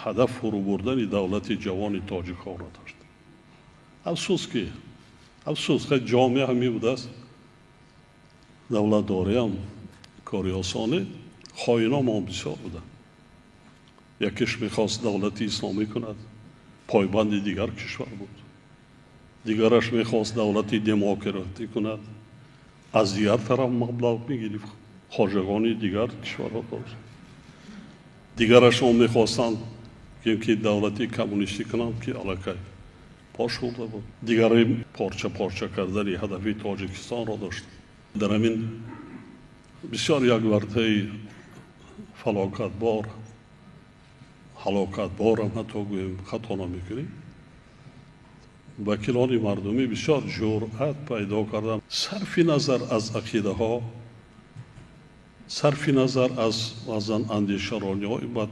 Ҳадаф фурӯ бурдани давлати ҷавони тоҷикҳоро дошт. Афсӯс ки, афсӯс, хай, ҷомеа ҳамин будааст. Давлатдориам кори осоне, хоино мо бисёр буданд. Якеш мехост давлати исломӣ кунад, пойбанди дигар кишвар буд. Дигараш мехост давлати демократӣ кунад, аз дигар тараф маблағ мегирифт, хоҷагони дигар кишварҳо дошт. Дигарашон мехостанд, ки давлати коммунистӣ кунанд, ки аллакай пош хӯрда буд. Дигаре порча порча кардани ҳадафи Тоҷикистонро дошт. Дар ҳамин бисёр як вартаи фалокатбор, ҳалокатборам ҳатто гӯем, хато намекунем, вакилони мардумӣ бисёр ҷуръат пайдо карданд, сарфи назар аз ақидаҳо, сарфи назар аз баъзан андешарониҳои бад.